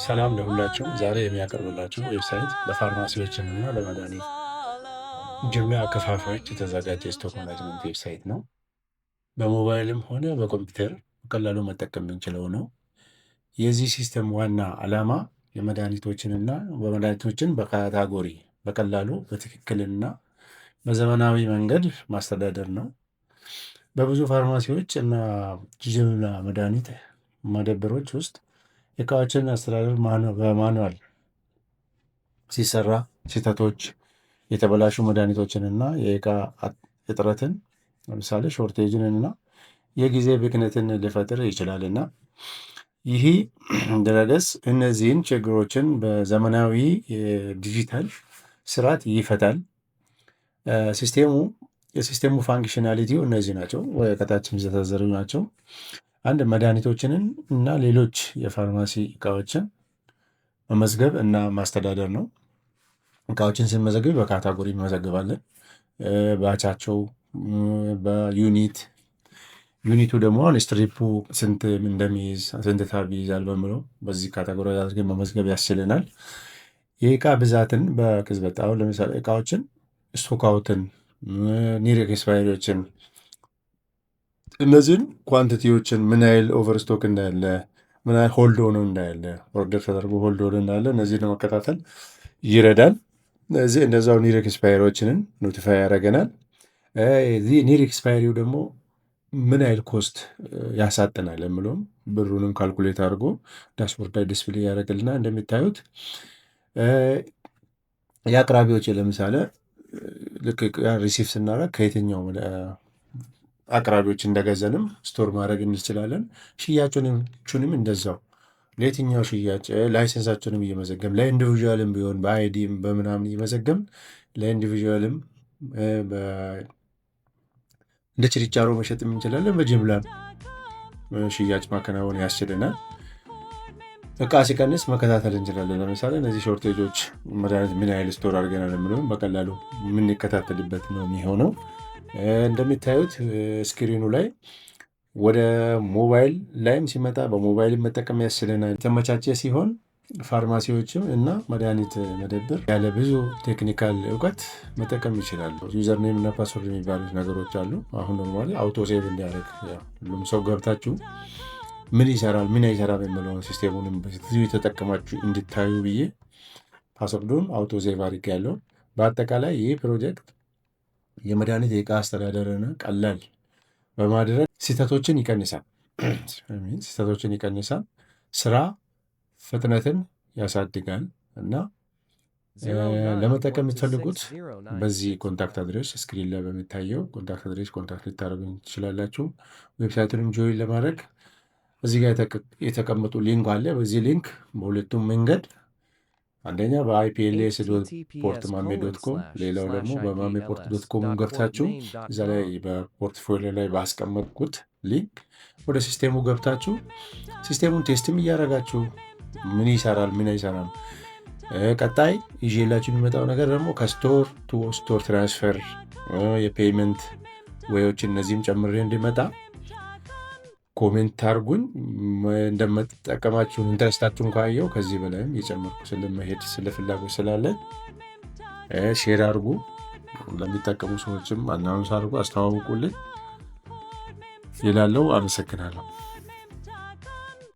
ሰላም ለሁላችሁም። ዛሬ የሚያቀርብላችሁ website ለፋርማሲዎችን እና ለመድኃኒት ጅምላ አከፋፋዮች የተዘጋጀ stock management website ነው። በሞባይልም ሆነ በኮምፒውተር በቀላሉ መጠቀም የምንችለው ነው። የዚህ system ዋና ዓላማ የመድኃኒቶችንና በመድኃኒቶችን በ category በቀላሉ በትክክልና በዘመናዊ መንገድ ማስተዳደር ነው። በብዙ ፋርማሲዎች እና ጅምላ መድኃኒት መደብሮች ውስጥ የእቃዎችን አስተዳደር በ manual ሲሰራ ስህተቶች፣ የተበላሹ መድኃኒቶችንና የእቃ እጥረትን፣ ለምሳሌ shortage ን እና የጊዜ ብክነትን ሊፈጥር ይችላል። እና ይህ ድረገጽ እነዚህን ችግሮችን በዘመናዊ የዲጂታል ስርዓት ይፈታል። የ system ኡ functionality ው እነዚህ ናቸው፣ ከታችም የተዘረዘሩ ናቸው። አንድ፣ መድኃኒቶችንን እና ሌሎች የፋርማሲ እቃዎችን መመዝገብ እና ማስተዳደር ነው። እቃዎችን ስንመዘግብ በ category እንመዘግባለን። Batch ኣቸው፣ በ unit፣ unit ኡ ደግሞ አሁን strip ኡ ስንት እንደሚይዝ፣ ስንት tab ይይዛል በሚለው በዚህ category አድርገን መመዝገብ ያስችለናል። የእቃ ብዛትን በቅጽበት፣ አሁን ለምሳሌ እቃዎችን stock out ን፣ near expiry ዎችን፣ እነዚህን quantity ዎችን፣ ምን ያህል overstock እንዳለ፣ ምን ያህል hold ሆኖ እንዳለ፣ order ተደርጎ hold ሆኖ እንዳለ እነዚህን ለመከታተል ይረዳል። እዚህ እንደዛው near expiry ዎችንን notify ያደርገናል። እዚህ near expiry ው ደግሞ ምን ያህል cost ያሳጥናል የምለውም ብሩንም calculate አድርጎ dashboard ላይ display ያደርግልናል። እንደሚታዩት የአቅራቢዎች፣ ለምሳሌ ልክ receive ስናደርግ ከየትኛው አቅራቢዎች እንደገዘንም store ማድረግ እንችላለን። ሽያጩንም እንደዛው ለየትኛው ሽያጭ license ኣቸውንም እየመዘገብን፣ ለ individual ም ቢሆን በ ID ም በምናምን እየመዘገብን፣ ለ individual ም እንደ ችርቻሮ መሸጥ እንችላለን። በጅምላ ሽያጭ ማከናወን ያስችለናል። እቃ ሲቀንስ መከታተል እንችላለን። ለምሳሌ እነዚህ shortage ኦች መድኃኒት ምን ያህል store አድርገናል የሚለውን በቀላሉ የምንከታተልበት ነው የሚሆነው። እንደሚታዩት screen ኑ ላይ ወደ ሞባይል ላይም ሲመጣ በሞባይል መጠቀም ያስችለናል። የተመቻቸ ሲሆን ፋርማሲዎችም እና መድኃኒት መደብር ያለ ብዙ technical እውቀት መጠቀም ይችላሉ። Username እና password የሚባሉት ነገሮች አሉ። አሁን normally auto save እንዲያደርግ ሁሉም ሰው ገብታችሁ ምን ይሰራል ምን አይሰራም የሚለውን system ኡንም በዚሁ የተጠቀማችሁ እንድታዩ ብዬ password ኡን auto save አድርጌያለሁ። በአጠቃላይ ይህ ፕሮጀክት የመድኃኒት የእቃ አስተዳደርን ቀላል በማድረግ ስህተቶችን ይቀንሳል፣ ስራ ፍጥነትን ያሳድጋል። እና ለመጠቀም የምትፈልጉት በዚህ contact address፣ screen ላይ በሚታየው contact address contact ልታደርጉ ትችላላችሁ። Website ኡንም join ለማድረግ እዚህ ጋር የተቀመጡ link አለ። በዚህ link በሁለቱም መንገድ፣ አንደኛ በ IPLS.port ማሜ.com፣ ሌላው ደግሞ በማሜ port.com ገብታችሁ እዛ ላይ በ portfolio ላይ ባስቀመጥኩት link ወደ system ኡ ገብታችሁ system ኡን test ም እያደረጋችሁ ምን ይሰራል ምን አይሰራም፣ ቀጣይ ይዤላችሁ የሚመጣው ነገር ደግሞ ከ store to store transfer፣ የ payment way ዎች እነዚህም ጨምሬ እንዲመጣ comment አርጉኝ። እንደምጠቀማችሁ interest ኣችሁን ካየው ከዚህ በላይም እየጨመርኩ ስለመሄድ ስለ ፍላጎት ስላለ share አድርጉ፣ ለሚጠቀሙ ሰዎችም announce አድርጉ፣ አስተዋውቁልኝ ይላለው። አመሰግናለሁ።